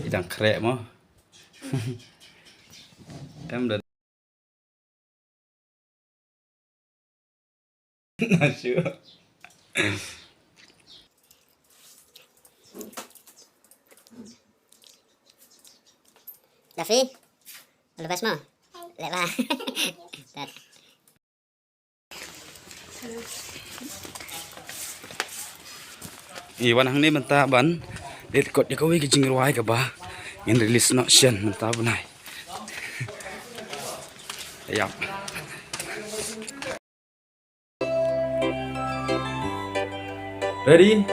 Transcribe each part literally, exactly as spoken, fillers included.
Dang khreh mo. Em da. Na shu. Dafi. All the best mo. Leh ba. Tat. Ngi wan hangne mynta ban leit kot ïa kawei ka jingrwai kaba ngin release noh shen mynta bnai. Ïap. Ready?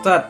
Start.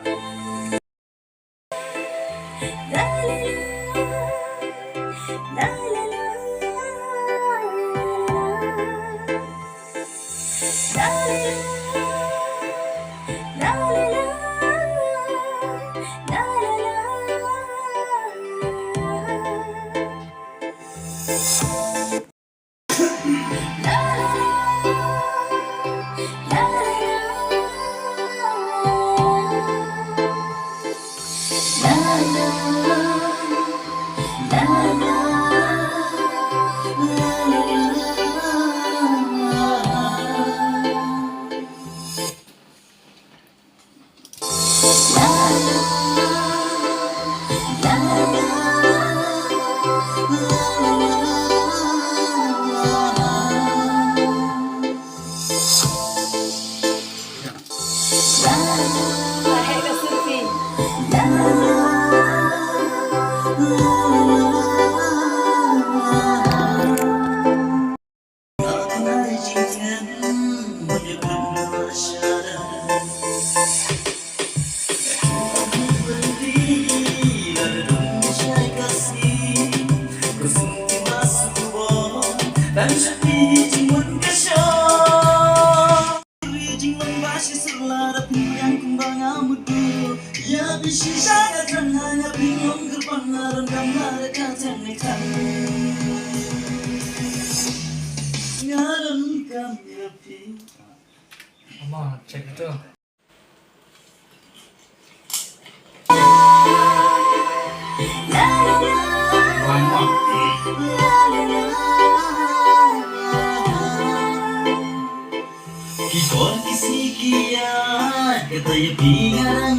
Ama, check ito. Ki bor ki si ki ya, kata ya pi ngarang.